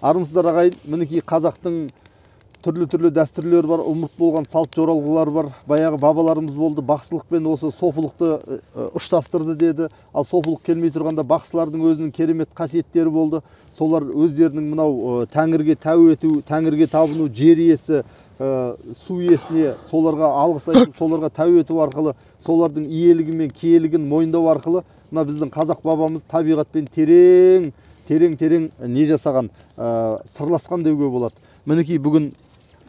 Армысыздар ағайын, мінекей қазақтың түрлі-түрлі дәстүрлері бар, ұмыт болған салт жоралғылар бар. Баяғы бабаларымыз болды, бақсылық пен осы сопылықты ұштастырды деді. Ал сопылық келмей тұрғанда бақсылардың өзінің керемет қасиеттері болды. Солар өздерінің мынау тәңірге тәу ету, тәңірге табыну, жер иесі, су иесіне соларға алғыс айтып, соларға тәу ету арқылы, солардың иелігі мен киелігін мойындау арқылы мына біздің қазақ бабамыз табиғатпен терең, терең, терең не жасаған, сырласқан деуге болады. Мінекей бүгін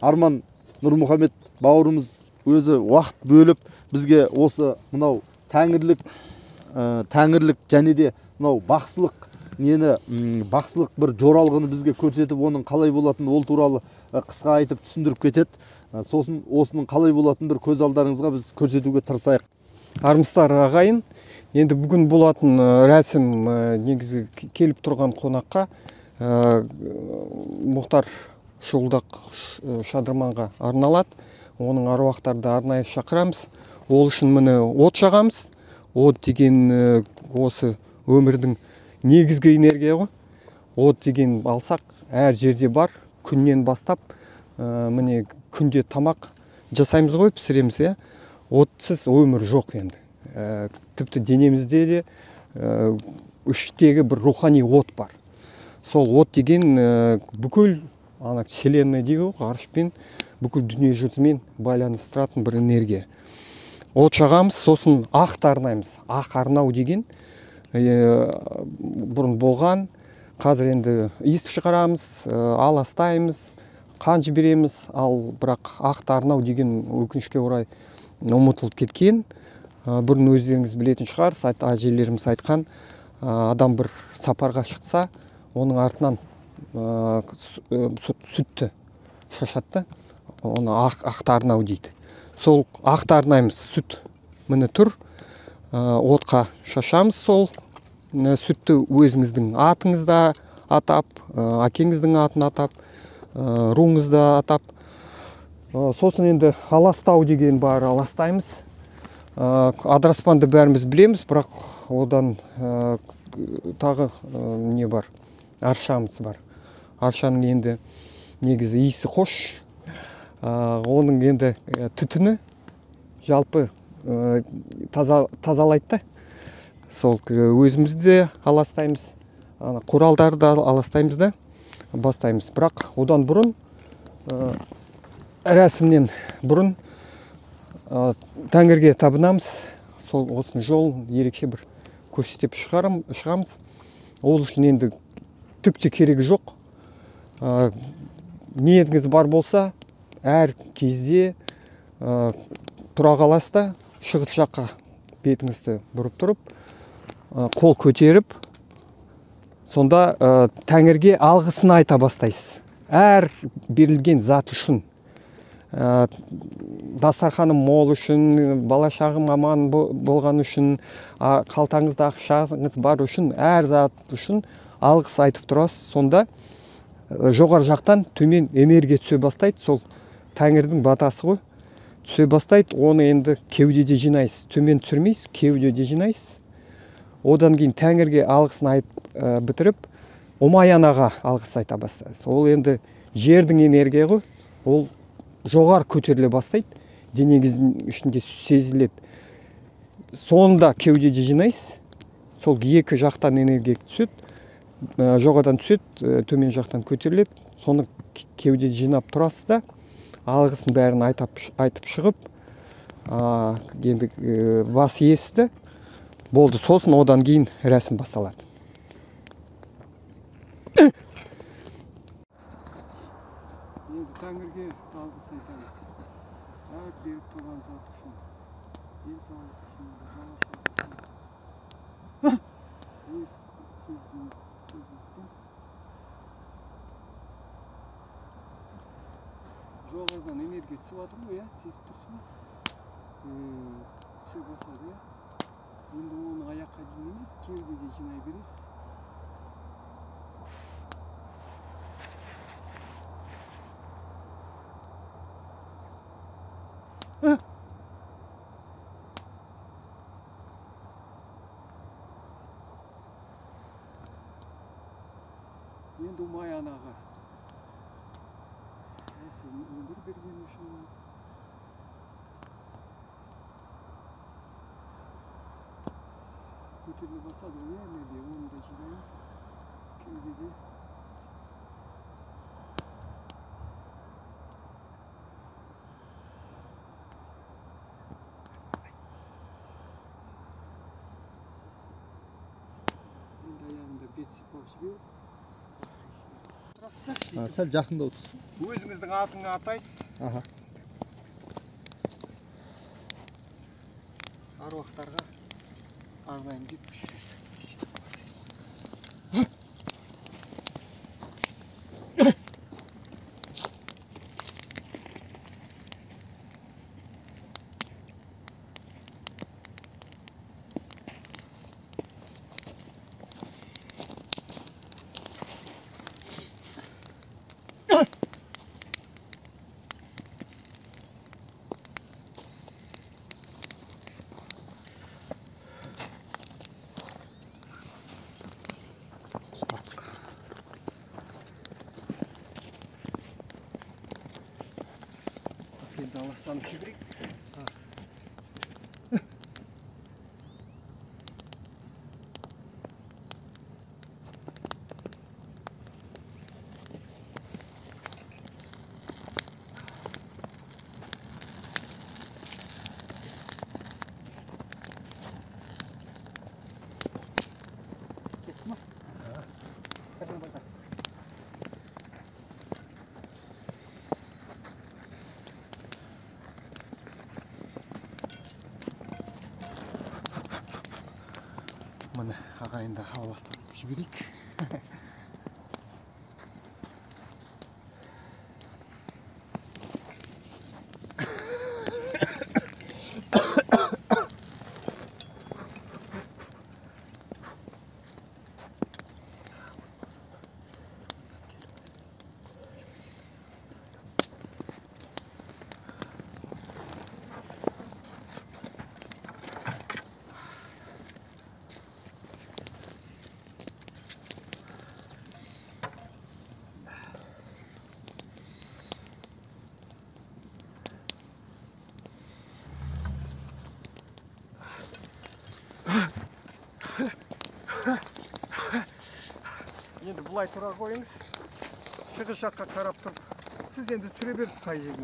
Арман Нұрмұхамед бауырымыз өзі уақыт бөліп бізге осы мынау тәңірлік және де мынау бақсылық нені, бақсылық бір жоралғыны бізге көрсетіп, оның қалай болатынын ол туралы қысқа айтып түсіндіріп кетеді. Сосын осының қалай болатынын бір көз алдарыңызға біз көрсетуге тырысайық. Армысыздар ағайын, енді бүгін болатын рәсім, негізі келіп тұрған қонаққа, Мұхтар Шуылдақ шадырманға арналады. Оның аруақтарды арнайы шақырамыз. Ол үшін міне от жағамыз. От деген осы өмірдің негізгі энергия ғой. От деген алсақ әр жерде бар. Күннен бастап, міне күнде тамақ жасаймыз ғой, пісіреміз, иә. Отсыз өмір жоқ енді. Тіпті денемізде де, іштегі бір рухани от бар. Сол от деген, бүкіл ана вселенная дейді ғой, ғарышпен, бүкіл дүние жүзімен байланыстыратын бір энергия. От жағамыз, сосын ақты арнаймыз. Ақ арнау деген, бұрын болған, қазір енді иіс шығарамыз, аластаймыз, қан жібереміз, ал бірақ ақты арнау деген өкінішке орай ұмытылып кеткен. Бұрын өздеріңіз білетін шығарсыз, әжелеріміз айтқан, адам бір сапарға шықса, оның артынан сүтті шашады, оны ақты арнау дейді. Сол ақты арнаймыз, сүт міне тұр, отқа шашамыз сол сүтті өзіңіздің атыңызда атап, әкеңіздің атын атап, руыңызды атап. Сосын енді аластау деген бар, аластаймыз. Адыраспанды бәріміз білеміз, бірақ одан тағы не бар, аршамыз бар. Аршаның енді негізі иісі қош. Оның енді түтіні жалпы тазалайды да. Сол өзіміз де аластаймыз, ана құралдарды да аластаймыз да бастаймыз. Бірақ одан бұрын, рәсімнен бұрын, тәңірге табынамыз. Сол осының жолын ерекше бір көрсетіп шығамыз. Ол үшін енді түк те керегі жоқ. Ниетіңіз бар болса, әр кезде, тұра қаласыз да, шығыс жаққа бетіңізді бұрып тұрып, қол көтеріп, сонда, тәңірге алғысын айта бастайсыз. Әр берілген зат үшін. Дастарханым мол үшін, бала шағым аман болған үшін, қалтаңызда ақшаңыз бар үшін, әр зат үшін алғыс айтып тұрасыз. Сонда жоғары жақтан төмен энергия түсе бастайды. Сол тәңірдің батасы ғой, түсе бастайды. Оны енді кеудеде жинайсыз, төмен түсірмейсіз, кеудеде жинайсыз. Одан кейін тәңірге алғысын айтып, бітіріп, Ұмай анаға алғыс айта бастайсыз. Ол енді жердің энергия ғой, ол жоғары көтеріле бастайды, денеңіздің ішінде сезіледі. Соны да кеудеде жинайсыз. Сол екі жақтан энергия түседі, жоғарыдан түседі, төмен жақтан көтеріледі. Соны кеудеде жинап тұрасыз да, алғысын бәрін айтып шығып, енді, бас иесті болды. Сосын одан кейін рәсім басталады. Енді тәңірге алғыс айтамыз. Әр беріп тұрған зат үшін, денсаулық үшін, бала шаға үшін. Өз сөзіңізбен жоғарыдан энергия түсіп жатыр ғой, иә, сезіп тұрсыз ба? Түсе бастады, иә. Енді оны аяққа дейін емес, кеудеде жинай бересіз. Енді Ұмай анаға. Осы өмір берген үшін. Көтеріле бастады ғой, энергия, оны да жинаймыз. Кеудеде. Енді аяғында бет сипап жіберу. Сәл жақындау тұр. Өзіңіздің атыңы атайсыз. Аха. Аруақтарға арнаймын деп. Енді аластанып жіберейік. Кетті ма? Міне ағайынды хабарластырып жіберейік. Енді былай тұра қойыңыз. Шығыс жаққа қарап тұрып, сіз енді түре беріңіз қай жерге.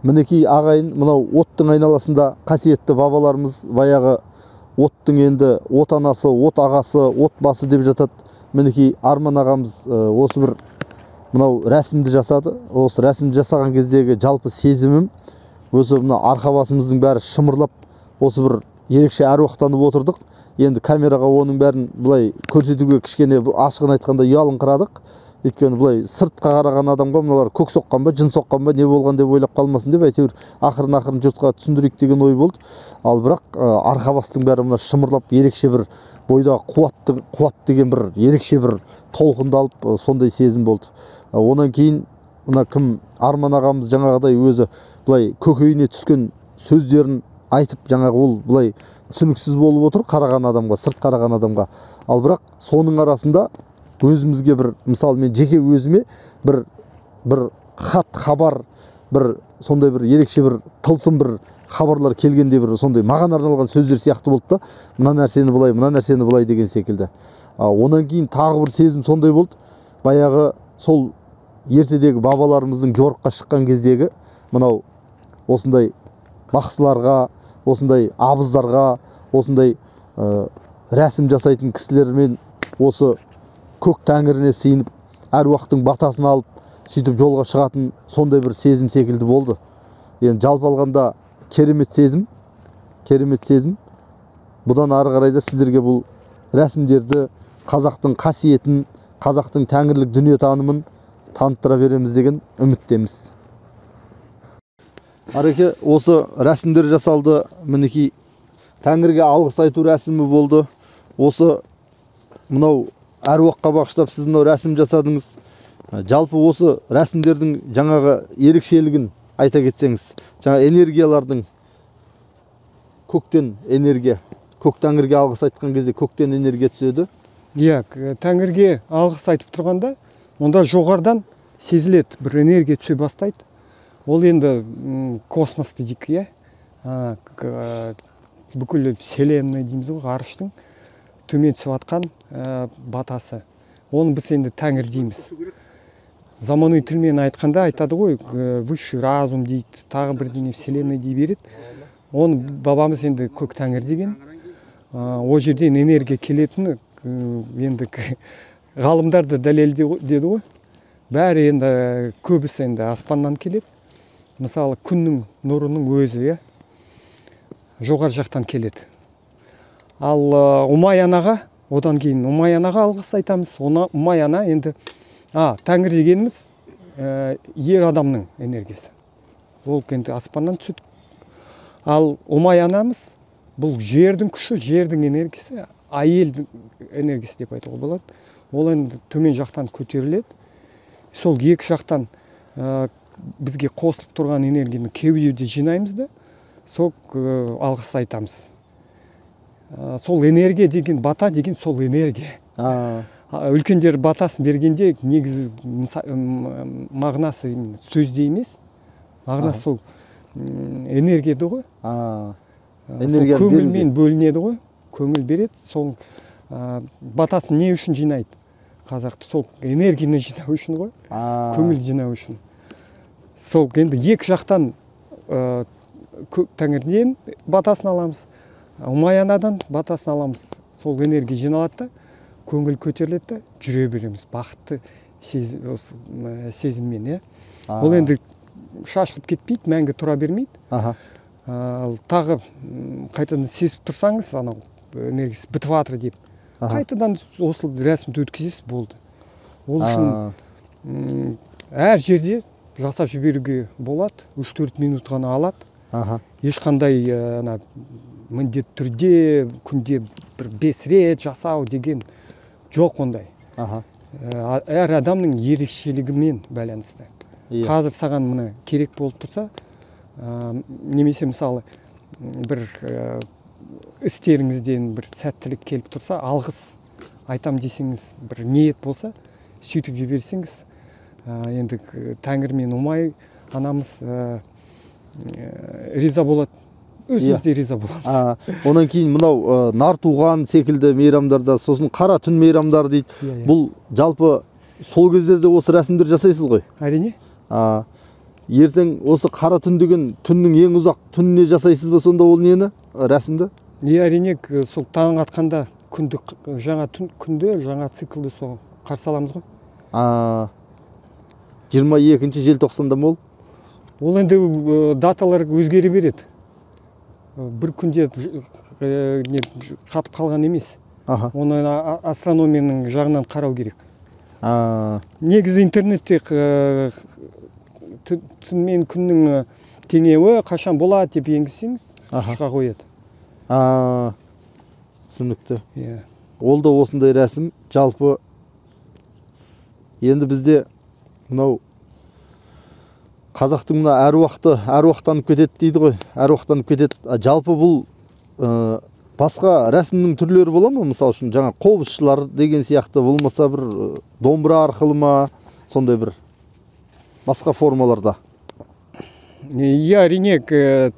Мінекей ағайын, мынау оттың айналасында қасиетті бабаларымыз баяғы оттың енді от анасы, от ағасы, от басы деп жатады. Мінекей Арман ағамыз осы бір мынау рәсімді жасады. Осы рәсімді жасаған кездегі жалпы сезімім, осы мына арқа басымыздың бәрі шымырлап, осы бір ерекше әруақтанып отырдық. Енді камераға оның бәрін былай көрсетуге кішкене ашығын айтқанда ұялыңқырадық. Өйткені былай сыртқа қараған адамға мыналар көк соққан ба, жын соққан ба, не болған деп ойлап қалмасын деп әйтеуір ақырын-ақырын жұртқа түсіндірейік деген ой болды. Ал бірақ арқа бастың бәрі мына шымырлап, ерекше бір бойдағы қуат деген бір ерекше бір толқынды алып, сондай сезім болды. Онан кейін мына кім Арман ағамыз жаңағыдай өзі былай көкейіне түскен сөздерін айтып, жаңағы ол былай түсініксіз болып отыр қараған адамға, сырт қараған адамға. Ал бірақ соның арасында өзімізге бір, мысалы мен жеке өзіме бір хат хабар, бір сондай бір ерекше бір тылсым бір хабарлар келгенде бір сондай маған арналған сөздер сияқты болды да, мына нәрсені былай, мына нәрсені былай деген секілді. Онан кейін тағы бір сезім сондай болды. Баяғы сол ертедегі бабаларымыздың жорыққа шыққан кездегі мынау осындай бақсыларға, осындай абыздарға, осындай рәсім жасайтын кісілермен осы көк тәңіріне сыйынып, әруақтың батасын алып, сөйтіп жолға шығатын сондай бір сезім секілді болды. Енді жалпы алғанда керемет сезім, керемет сезім. Бұдан ары қарай да сіздерге бұл рәсімдерді, қазақтың қасиетін, қазақтың тәңірлік дүниетанымын таныттыра береміз деген үміттеміз. Ареке, осы рәсімдер жасалды, мінекей тәңірге алғыс айту рәсімі болды. Осы мынау әруаққа бағыштап сіз мынау рәсім жасадыңыз. Жалпы осы рәсімдердің жаңағы ерекшелігін айта кетсеңіз, жаңа энергиялардың көктен энергия, көк тәңірге алғыс айтқан кезде көктен энергия түседі. Иә, тәңірге алғыс айтып тұрғанда онда жоғарыдан сезіледі, бір энергия түсе бастайды. Ол енді космос дейік, иә, бүкіл вселенная дейміз ғой, ғарыштың төмен түсіп жатқан батасы. Оны біз енді тәңір дейміз. Заманауи тілмен айтқанда айтады ғой, высший разум дейді, тағы бірдеңе вселенная дей береді. Оны бабамыз енді көк тәңір деген. Ол жерден энергия келетіні енді ғалымдар да дәлелдеді ғой. Бәрі енді көбісі енді аспаннан келеді. Мысалы, күннің нұрының өзі, иә, жоғары жақтан келеді. Ал Ұмай анаға, одан кейін Ұмай анаға алғыс айтамыз. Ұмай ана енді, тәңір дегеніміз ер адамның энергиясы. Ол енді аспаннан түседі. Ал Ұмай анамыз бұл жердің күші, жердің энергиясы, әйелдің энергиясы деп айтуға болады. Ол енді төмен жақтан көтеріледі. Сол екі жақтан бізге қосылып тұрған энергияны кеудеде жинаймыз да, сол алғыс айтамыз. Сол энергия деген, бата деген сол энергия. Үлкендер батасын бергенде негізі мағынасы сөзде емес, мағынасы сол энергияды ғой. Энергия көңілмен бөлінеді ғой, көңіл береді. Сол батасын не үшін жинайды қазақты? Сол энергияны жинау үшін ғой, көңіл жинау үшін. Сол енді екі жақтан көк тәңірден батасын аламыз, Ұмай анадан батасын аламыз. Сол энергия жиналады да, көңіл көтеріледі да, жүре береміз бақытты сезіммен, иә. Ол енді шашылып кетпейді, мәңгі тұра бермейді. Ал тағы қайтадан сезіп тұрсаңыз, анау энергиясы бітіп жатыр деп, қайтадан осы рәсімді өткізесіз, болды. Ол үшін әр жерде жасап жіберуге болады, 3-4 минут ғана алады. Ешқандай міндетті түрде күнде бір 5 рет жасау деген жоқ ондай. Әр адамның ерекшелігімен байланысты. Қазір саған мына керек болып тұрса, немесе мысалы бір істеріңізден бір сәттілік келіп тұрса, алғыс айтам десеңіз, бір ниет болса, сөйтіп жіберсеңіз, енді Тәңір мен Ұмай анамыз риза болады. Өзіміз де риза боламыз. Онан кейін мынау Нартуған секілді мейрамдарда, сосын Қара түн мейрамдары дейді. Бұл жалпы сол кездерде осы рәсімдер жасайсыз ғой? Әрине. Ертең осы қара түн деген түннің ең ұзақ түніне жасайсыз ба сонда ол нені, рәсімді? Иә, әрине, сол таң атқанда күнді, жаңа түн, күнді, жаңа циклді сол қарсы аламыз ғой. 22 желтоқсанда ма ол? Ол енді даталар өзгере береді. Бір күнде қатып қалған емес. Оны астрономияның жағынан қарау керек. Негізі интернетте түн мен күннің теңеуі қашан болады деп енгізсеңіз, шыға қояды. Түсінікті. Ол да осындай рәсім. Жалпы енді бізде мынау қазақтың мына әруақты, әруақтанып кетеді дейді ғой, әруақтанып кетеді. Жалпы бұл басқа рәсімнің түрлері бола ма? Мысал үшін жаңа қобызшылар деген сияқты, болмаса бір домбыра арқылы ма, сондай бір басқа формаларда? Иә, әрине,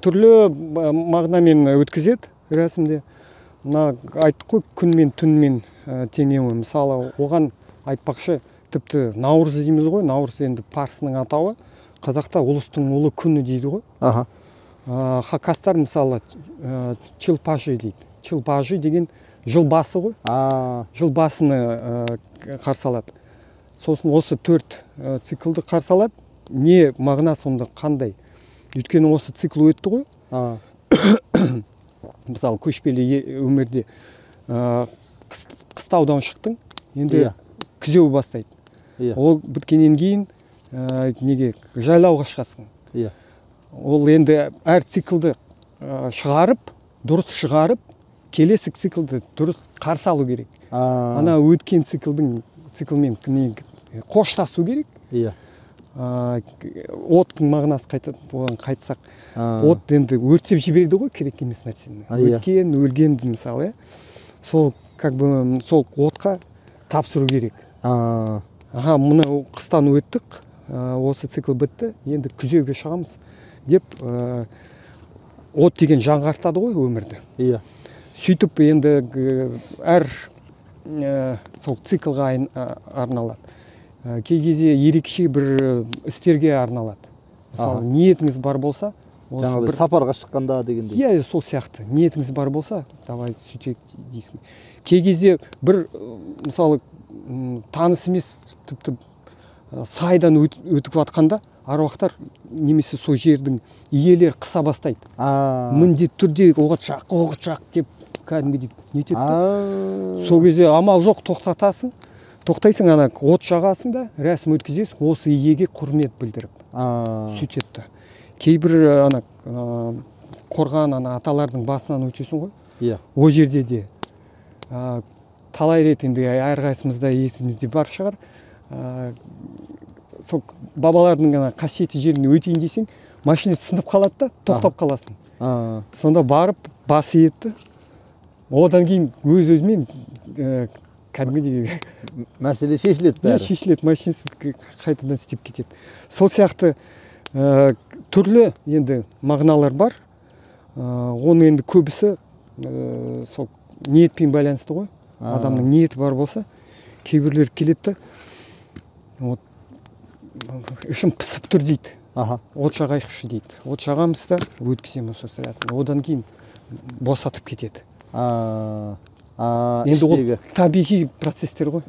түрлі мағынамен өткізеді рәсімде. Мына айттық қой, күн мен түнмен теңеуі. Мысалы, оған айтпақшы, тіпті Наурыз дейміз ғой, Наурыз енді парсының атауы. Қазақта ұлыстың ұлы күні дейді ғой. Хакастар мысалы Чилпажи дейді. Чилпажи деген жыл басы ғой. Жыл басыны қарсы алады. Сосын осы 4 циклді қарсы алады. Не мағына сонда қандай? Өйткені осы цикл өтті ғой. Мысалы, көшпелі өмірде қыстаудан шықтың, енді күзеу бастайды. Ол біткеннен кейін неге жайлауға шығасың. Ол енді әр циклді шығарып, дұрыс шығарып, келесі циклді дұрыс қарсы алу керек. Ана өткен циклмен қоштасу керек. Оттың мағынасы қайта, оған қайтсақ, от енді өртеп жіберді ғой керек емес нәрсені. Өткен, өлгенді мысалы, сол, как бы, сол отқа тапсыру керек. Аха, мына қыстан өттік, осы цикл бітті, енді күзеуге шығамыз деп, от деген жаңғыртады ғой өмірді. Сөйтіп енді әр сол циклға арналады. Кей кезде ерекше бір істерге арналады. Мысалы, ниетіңіз бар болса, осы Жаңағыдай бір сапарға шыққанда дегендей. Иә, сол сияқты. Ниетіңіз бар болса, давай сөйтейік дейсің. Кей кезде бір, мысалы, таныс емес, тіпті сайдан өтіп жатқанда аруақтар немесе сол жердің иелері қыса бастайды. Міндетті түрде оға шақ, оға шақ деп кәдімгідей нетеді да. Сол кезде амал жоқ, тоқтатасың. Тоқтайсың, ана от жағасың да, рәсім өткізесің, осы иеге құрмет білдіріп. Сөйтеді да. Кейбір ана қорған ана аталардың басынан өтесің ғой. Ол жерде де, талай рет енді әрқайсымызда есімізде бар шығар. Сол бабалардың ана қасиетті жеріне өтейін десең, машина сынып қалады да, тоқтап қаласың. Сонда барып бас иетті. Одан кейін өз-өзімен кәдімгідей мәселе шешіледі Иә, бәрі. шешіледі, машинасы қайтадан істеп кетеді. Сол сияқты түрлі енді мағыналар бар. Оны енді көбісі сол ниетпен байланысты ғой. Адамның ниеті бар болса, кейбіреулер келеді да, вот, ішім пысып тұр дейді. От жағайықшы дейді. От жағамыз да өткіземіз осы рәсімді. Одан кейін босатып кетеді. Енді ол Іштегі. табиғи процесстер ғой.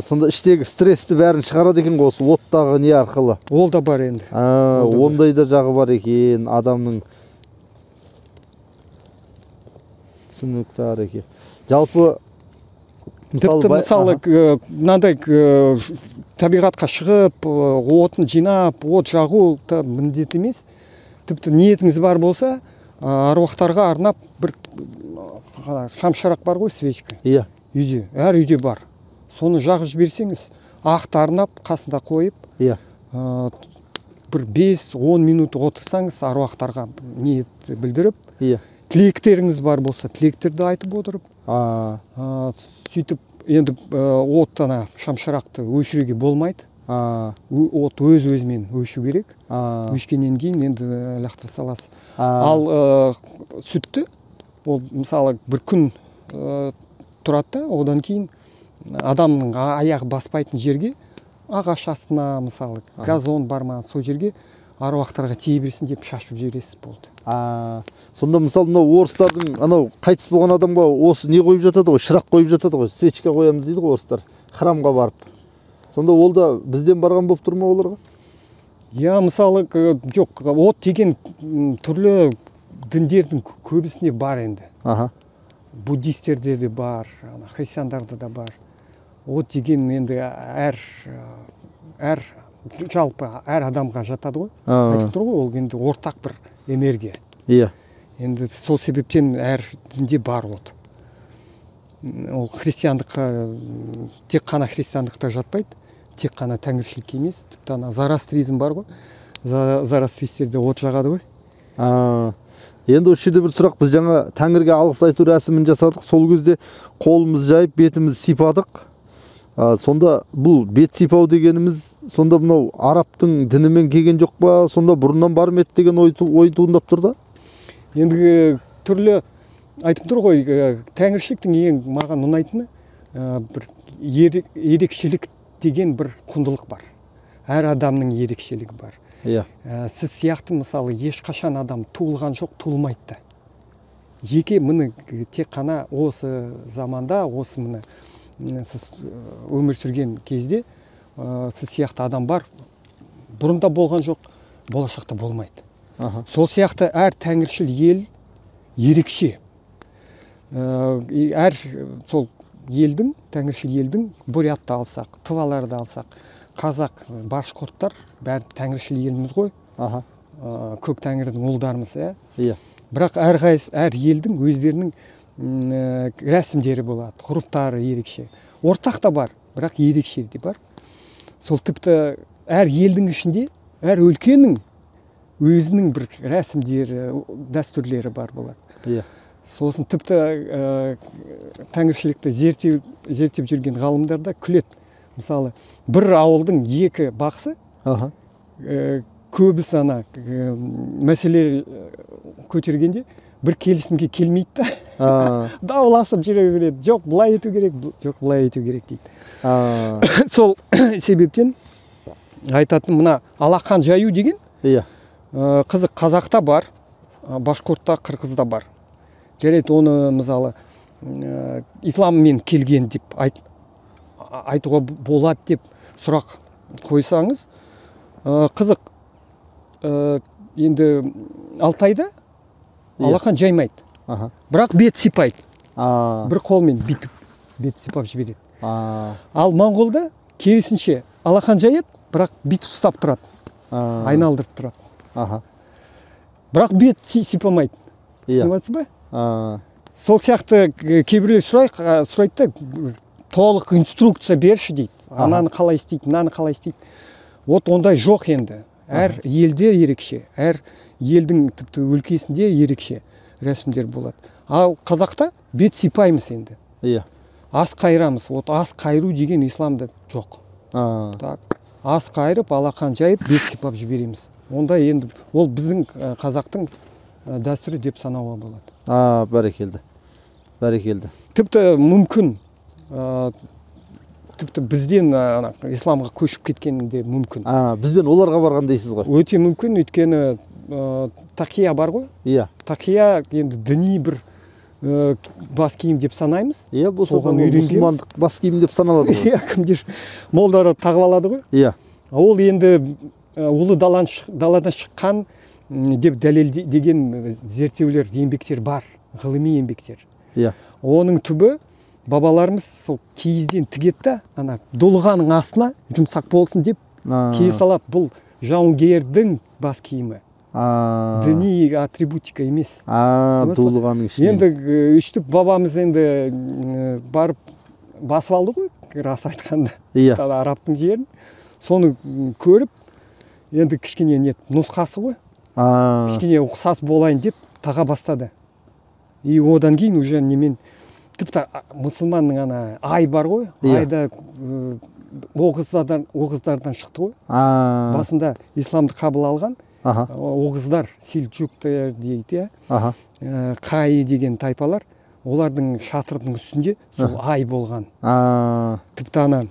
Сонда іштегі стрессті бәрін шығарады екен ғой осы оттағы не арқылы. Ол да бар енді. Ол да бар. Ондай да жағы бар екен адамның. Түсінікті, Ареке. Жалпы, мысалы, Тіпті мысалы, мынандай, табиғатқа шығып, отын жинап, от жағу та міндет емес. Тіпті ниетіңіз бар болса, аруақтарға арнап бір шамшырақ бар ғой, свечка. Үйде, әр үйде бар. Соны жағып жіберсеңіз, ақты арнап, қасында қойып, бір 5-10 минут отырсаңыз, аруақтарға ниет білдіріп, Иә. Тілектеріңіз бар болса, тілектерді айтып отырып, сөйтіп енді от, ана шамшырақты өшіруге болмайды. От өз өзімен өшу керек. Өшкеннен кейін енді лақтыра саласыз. Ал сүтті ол, мысалы, бір күн тұрады да, одан кейін адамның аяғы баспайтын жерге, ағаш астына, мысалы, газон бар ма, сол жерге аруақтарға тие берсін деп шашып жібересіз, болды. Сонда, мысалы, мынау орыстардың анау қайтыс болған адамға осы не қойып жатады ғой, шырақ қойып жатады ғой, свечка қоямыз дейді ғой орыстар храмға барып. Сонда ол да бізден барған болып тұр ма оларға? Иә, мысалы, жоқ, от деген түрлі діндердің көбісінде бар енді. Буддистерде де бар, ана христиандарда да бар. От деген енді әр жалпы әр адамға жатады ғой. Айтып тұр ғой, ол енді ортақ бір энергия. Енді сол себептен әр дінде бар от. Ол христиандыққа, тек қана христиандықта жатпайды, тек қана тәңіршілікке емес, тіпті ана зороастризм бар ғой, зороастристерде от жағады ғой. Енді осы жерде бір сұрақ. Біз жаңа тәңірге алғыс айту рәсімін жасадық, сол кезде қолымыз жайып, бетімізді сипадық. Сонда бұл бет сипау дегеніміз сонда мынау арабтың дінімен келген жоқ па, сонда бұрыннан бар ма еді деген ой туындап тұр да. Енді түрлі айтып тұр ғой, тәңіршіліктің ең маған ұнайтыны, бір ерекшелік деген бір құндылық бар. Әр адамның ерекшелігі бар. Сіз сияқты, мысалы, ешқашан адам туылған жоқ, туылмайды да. Жеке міне тек қана осы заманда, осы міне сіз өмір сүрген кезде, сіз сияқты адам бар, бұрында болған жоқ, болашақта болмайды. Сол сияқты әр тәңіршіл ел ерекше. Әр сол елдің, тәңіршіл елдің, бурятты алсақ, тываларды алсақ, қазақ, башқұрттар, бәрі тәңіршіл елміз ғой. Көк тәңірдің ұлдарымыз, ә? Бірақ әр елдің өздерінің рәсімдері болады, ғұрыптары ерекше. Ортақ та бар, бірақ ерекше де бар. Сол тіпті әр елдің ішінде, әр өлкенің өзінің бір рәсімдері, дәстүрлері бар болады. Сосын тіпті тәңіршілікті зерттеп жүрген ғалымдар да күледі. Мысалы, бір ауылдың екі бақсы, көбісі ана мәселе көтергенде бір келісімге келмейді да. Дауласып жүре береді. Жоқ, былай ету керек, жоқ, былай ету керек дейді. Сол себептен айтатын мына алақан жаю деген, қызық, қазақта бар, башқұртта, қырғызда бар. Жарайды, оны, мысалы, исламмен келген деп айтуға болады деп сұрақ қойсаңыз, қызық, енді Алтайда алақан жаймайды. Бірақ бет сипайды. Бір қолмен бүйтіп бет сипап жібереді. Ал моңғолда керісінше алақан жаяды, бірақ бүйтіп ұстап тұрады. Айналдырып тұрады. Бірақ бет сипамайды. Түсініп жатсыз ба? Сол сияқты кейбіреулер сұрайды да, толық инструкция берші дейді. Ананы қалай істейді, мынаны қалай істейді. Вот ондай жоқ енді. Әр елде ерекше, әр елдің тіпті өлкесінде ерекше рәсімдер болады. Ал қазақта бет сипаймыз енді. Ас қайырамыз. Вот ас қайыру деген исламда жоқ. Так. Ас қайырып, алақан жайып, бет сипап жібереміз. Онда енді ол біздің қазақтың дәстүрі деп санауға болады. Бәрекелді. Бәрекелді. Тіпті мүмкін, тіпті бізден, ана, исламға көшіп кеткен де мүмкін. Бізден оларға барған дейсіз ғой. Өте мүмкін, өйткені тақия бар ғой. Тақия енді діни бір бас киім деп санаймыз. Иә, бұл Соған соған үйренгенбіз. мұсылмандық бас киім деп саналады ғой. Иә, кімдер молдары тағып алады ғой. Ол енді ұлы даладан шыққан деп дәлелдеген зерттеулер, еңбектер бар, ғылыми еңбектер. Оның түбі бабаларымыз сол киізден тігеді да, ана дулығаның астына жұмсақ болсын деп кие салады. Бұл жауынгердің бас киімі. Діни атрибутика емес. Түсінесіз ба? Дулығаның ішінен. Енді өйстіп бабамыз енді барып басып алды ғой, рас айтқанда. Арабтың жерін. Соны көріп, Енді кішкене не нұсқасы ғой. Кішкене ұқсас болайын деп таға бастады. И одан кейін уже немен, тіпті мұсылманның ана ай бар ғой, айда оғыздардан шықты ғой. Басында исламды қабыл алған оғыздар, сельджуктер дейді, қайы деген тайпалар, олардың шатырының үстінде сол ай болған. Тіпті ана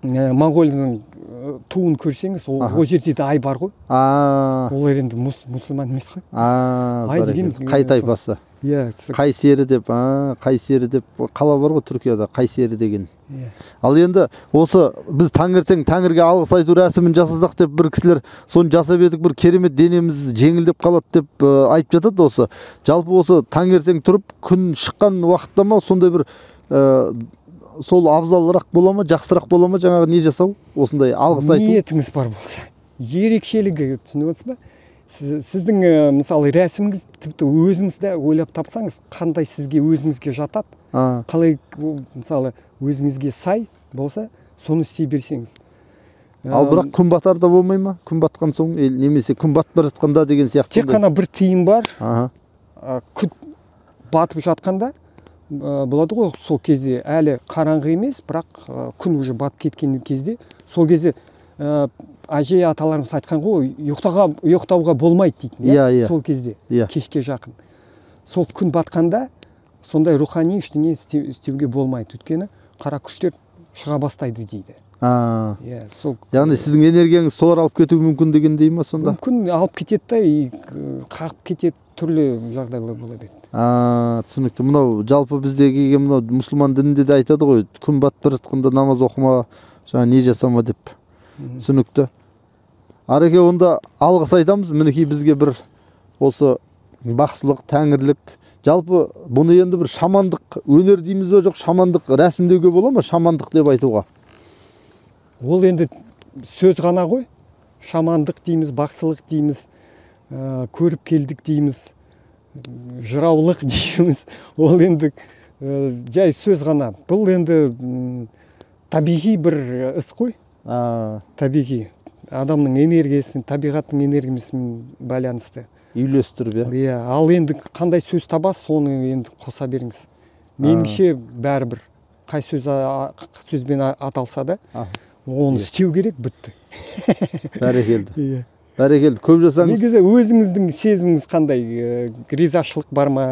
Моңғолияның туын көрсеңіз, ол жерде де ай бар ғой. Олар енді мұсылман емес қой. Ай деген қай тайпасы? Иә. Қайсері деп, Қайсері деп қала бар ғой Түркияда, Қайсері деген. Ал енді осы біз таңертең тәңірге алғыс айту рәсімін жасасақ деп бір кісілер соны жасап едік, бір керемет денеміз жеңілдеп қалады деп айтып жатады осы. Жалпы осы таңертең тұрып күн шыққан уақытта ма сондай бір сол абзалырақ бола ма, жақсырақ бола ма жаңағы не жасау, осындай алғыс айту? Ниетіңіз бар болса, ерекшелігі түсініп отырсыз ба? Сіздің мысалы рәсіміңіз, тіпті өзіңіз де ойлап тапсаңыз, қандай сізге өзіңізге жатады, қалай мысалы өзіңізге сай болса, соны істей берсеңіз. Ал бірақ күн батарда болмай ма? Күн батқан соң немесе күн батып бара жатқанда деген сияқты. Тек қана бір тыйым бар. Күн батып жатқанда болады ғой, сол кезде әлі қараңғы емес, бірақ күн уже батып кеткен кезде, сол кезде әже аталарымыз айтқан ғой, ұйықтауға болмайды дейтін, иә, сол кезде, кешке жақын. Сол күн батқанда сондай рухани ештеңе істеуге болмайды, өйткені қара күштер шыға бастайды дейді. Иә, сол. Яғни сіздің энергияңыз солар алып кетуі мүмкін дегендей ма сонда? Мүмкін, алып кетеді да, қағып кетеді, түрлі жағдайлар бола береді. Түсінікті. Мынау жалпы бізде келген мынау мұсылман дінінде де айтады ғой, күн батып бара жатқанда намаз оқыма, жаңа не жасама деп. Түсінікті. Ареке, онда алғыс айтамыз. Мінекей бізге бір осы бақсылық, тәңірлік, жалпы бұны енді бір шамандық өнер дейміз бе, жоқ шамандық рәсім деуге бола ма, шамандық деп айтуға? Ол енді сөз ғана ғой. Шамандық дейміз, бақсылық дейміз, көріп келдік дейміз, жыраулық дейміз. Ол енді жай сөз ғана. Бұл енді табиғи бір іс қой. Табиғи. Адамның энергиясын, табиғаттың энергиясымен байланысты. Үйлестіріп, иә. Ал енді қандай сөз табасыз, соны енді қоса беріңіз. Меніңше бәрібір қай сөзбен аталса да, оны істеу керек, бітті. Бәрекелді. Бәрекелді. Көп жасаңыз. Негізі өзіңіздің сезіміңіз қандай? Ризашылық бар ма?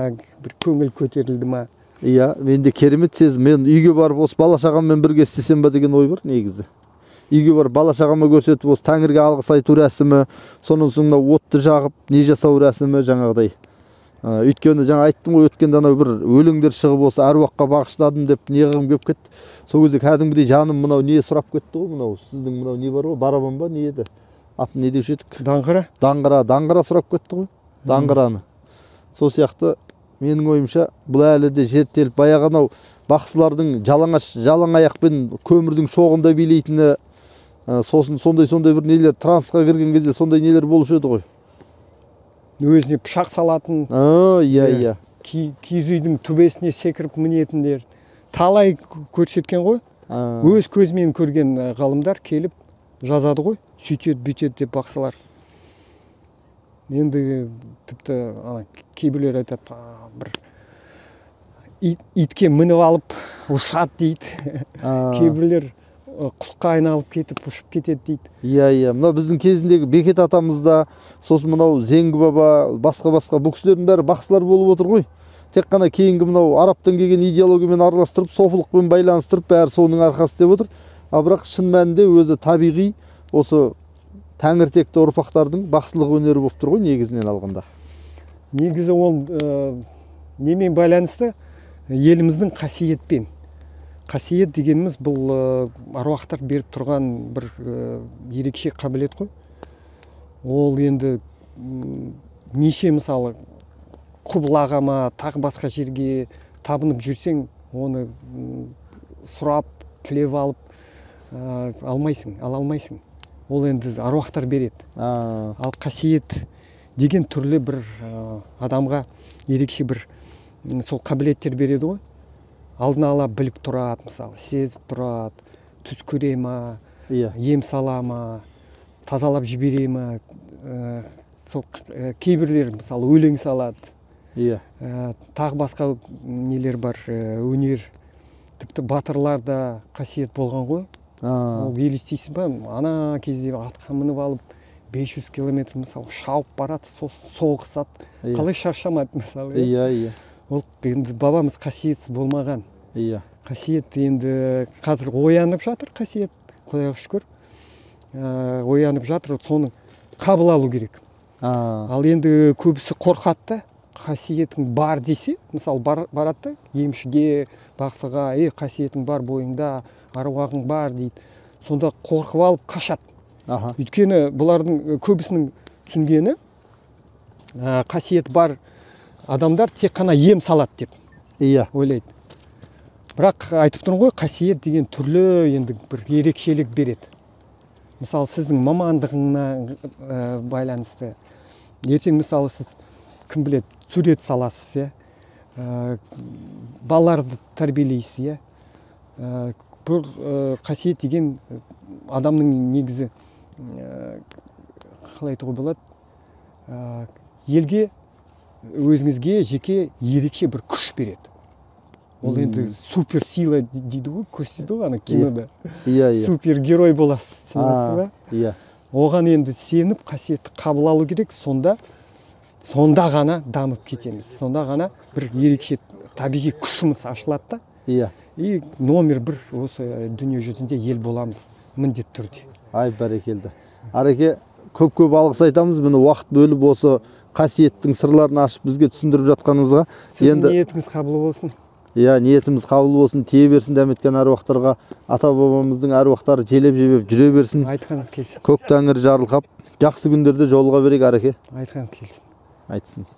Бір көңіл көтерілді ма? Иә, менде керемет сезім. Мен үйге барып осы бала шағаммен бірге істесем ба деген ой бар негізі. Үйге барып бала шағама көрсетіп, осы тәңірге алғыс айту рәсімі, сонан соң мынау отты жағып не жасау рәсімі жаңағыдай. Өйткені жаңа айттым ғой, өткенде анау бір өлеңдер шығып осы әруаққа бағыштадым деп не қылғым келіп кетті. Сол кезде кәдімгідей жаным мынау не сұрап кетті ғой, мынау сіздің мынау не бар ғой, барабан ба не еді? Атын не деуші едік? Даңғыра. Даңғыра, даңғыра сұрап кетті ғой. Даңғыраны. Сол сияқты менің ойымша бұл әлі де зерттеліп, баяғы анау бақсылардың жалаңаш, жалаң аяқпен көмірдің шоғында билейтіні, сосын сондай бір нелер, трансқа кірген кезде сондай нелер болушы еді ғой. Өзіне пышақ салатын. Иә, иә. Киіз үйдің төбесіне секіріп мінетіндер. Талай көрсеткен ғой. Өз көзімен көрген ғалымдар келіп жазады ғой, сөйтеді, бүйтеді деп бақсылар. Енді тіпті ана кейбіреулер айтады, бір итке мініп алып ұшады дейді. Кейбіреулер құсқа айналып кетіп ұшып кетеді дейді. Иә, иә. Мынау біздің кезіндегі Бекет атамыз да, сосын мынау Зеңгі баба, басқа-басқа бұл кісілердің бәрі бақсылар болып отыр ғой. Тек қана кейінгі мынау арабтан келген идеологиямен араластырып, софылықпен байланыстырып, бәрі соның арқасы деп отыр. А бірақ шын мәнінде өзі табиғи осы тәңіртекті ұрпақтардың бақсылық өнері болып тұр ғой негізінен алғанда. Негізі ол немен байланысты? Еліміздің қасиетпен. Қасиет дегеніміз бұл аруақтар беріп тұрған бір ерекше қабілет қой. Ол енді неше мысалы құбылаға ма, тағы басқа жерге табынып жүрсең, оны сұрап, тілеп алып алмайсың, ала алмайсың. Ол енді аруақтар береді. Ал қасиет деген түрлі бір адамға ерекше бір сол қабілеттер береді ғой. Алдын ала біліп тұрады, мысалы, сезіп тұрады, түс көре ма, ем сала ма, тазалап жібере ме, сол кейбіреулер мысалы өлең салады. Иә. Тағы басқа нелер бар, өнер. Тіпті батырларда қасиет болған ғой. Ол елестейсің ба, ана кезде атқа мініп алып 500 километр мысалы шауып барады, соғысады. Қалай шаршамады мысалы. Иә, иә. Ол енді бабамыз қасиетсіз болмаған. Иә. Қасиет енді қазір оянып жатыр, қасиет, Құдайға шүкір. Оянып жатыр, соны қабыл алу керек. Ал енді көбісі қорқады да, қасиетің бар десе, мысалы барады да емшіге, бақсыға, қасиетің бар бойыңда, аруағың бар дейді. Сонда қорқып алып қашады. Өйткені бұлардың көбісінің түсінгені, қасиет бар адамдар тек қана ем салады деп ойлайды. Бірақ айтып тұрмын ғой, қасиет деген түрлі енді бір ерекшелік береді. Мысалы, сіздің мамандығыңа байланысты. Ертең мысалы сіз кім біледі, сурет саласыз, иә? Балаларды тәрбиелейсіз, иә? Бұл қасиет деген адамның негізі, қалай айтуға болады, елге, өзіңізге жеке ерекше бір күш береді. Ол енді супер сила дейді ғой, көрсетеді ғой ана кинода. Иә, иә. Супергерой боласыз, түсінесіз ба? Иә. Оған енді сеніп, қасиетті қабыл алу керек, сонда ғана дамып кетеміз. Сонда ғана бір ерекше табиғи күшіміз ашылады да. Иә. И номер бір осы дүние жүзінде ел боламыз міндетті түрде. Ай, бәрекелді. Ареке, көп-көп алғыс айтамыз. Міне уақыт бөліп осы қасиеттің сырларын ашып бізге түсіндіріп жатқаныңызға. Сіздің ниетіңіз қабыл болсын. Иә, ниетіміз қабыл болсын, тие берсін дәметкен әруақтарға, ата-бабамыздың әруақтары желеп-жебеп жүре берсін. Айтқаныңыз келсін. Көк тәңір жарылқап, жақсы күндерде жолыға берейік, Ареке. Айтқаныңыз келсін. Айтсын.